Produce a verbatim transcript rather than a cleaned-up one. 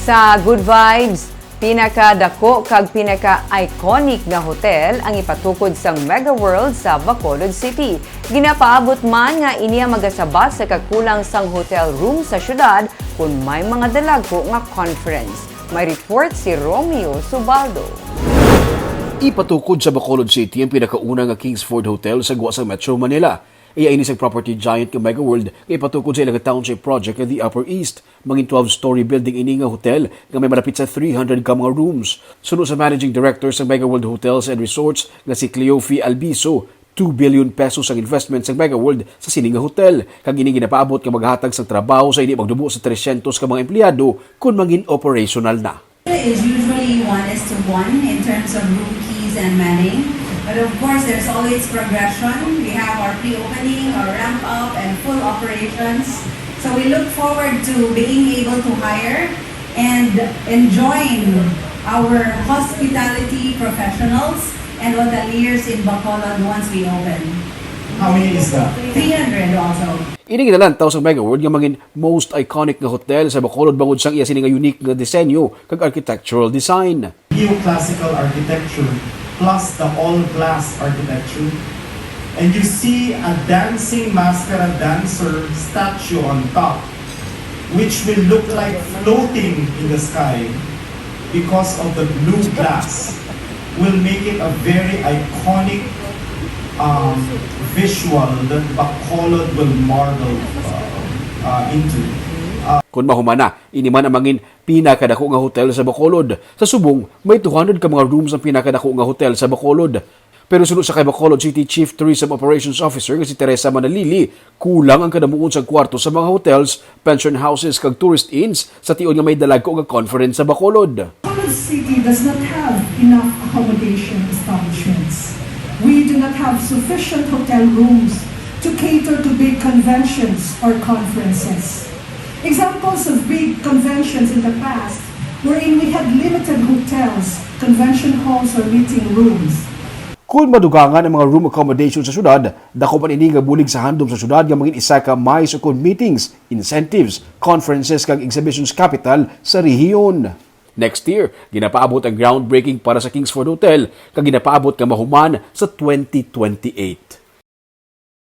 Sa Good Vibes, pinakadako kag pinaka-iconic nga hotel ang ipatukod sang Mega World sa Bacolod City. Ginapaabot man nga ini ang magasabas sa kakulang sang hotel room sa syudad kon may mga dalagko nga conference. May report si Romeo Subaldo. Ipatukod sa Bacolod City ang pinakauna nga Kingsford Hotel sa gwa sa Metro Manila. Iya ini sang property giant nga Mega World nga ipatukod sa ila nga township project nga The Upper East. Mangin twelve-story building ini nga hotel nga may malapit sa three hundred ka mga rooms. Suno sa managing director sa Mega World Hotels and Resorts nga si Cleofe Albiso, two billion pesos ang investment sa Mega World sa sini nga hotel, kag ini ginapaabot nga maghatag sang trabaho sa hindi magdubo sa tresyentos ka mga empleyado kon mangin operational na. Is usually one is to one in terms of room keys and manning. But of course, there's always progression. We have our pre-opening, our ramp up, and full operations. So we look forward to being able to hire and enjoin our hospitality professionals and hoteliers in Bacolod once we open. How many is that? three hundred also. Ini ginalantaw sang Mega World nga mangin most iconic nga hotel sa Bacolod bangod sang iya sini nga unique nga disenyo kag architectural design. Neoclassical architecture plus the all glass architecture. And you see a dancing mascara dancer statue on top, which will look like floating in the sky because of the blue glass, will make it a very iconic um, visual that Bacolod will marvel uh, uh, into. Kon mahuman na, ini man ang mangin pinakadako nga hotel sa Bacolod. Sa subong, may two hundred ka mga rooms ang pinakadako nga hotel sa Bacolod. Pero suno sa kay Bacolod City Chief Tourism Operations Officer nga si Teresa Manalili, kulang ang kadamuon sang kwarto sa mga hotels, pension houses kag tourist inns sa tion nga may dalagko nga conference sa Bacolod. Bacolod City does not have enough accommodation establishments. We do not have sufficient hotel rooms to cater to big conventions or conferences. Examples of big conventions in the past wherein we had limited hotels, convention halls, or meeting rooms. Kon madugangan ang mga room accommodation sa syudad, dako man ini nga bulig sa handom sa syudad nga mangin isa ka MICE ukon meetings, incentives, conferences kag exhibitions capital sa rehiyon. Next year, ginapaabot ang groundbreaking para sa Kingsford Hotel kag ginapaabot nga mahuman sa twenty twenty-eight.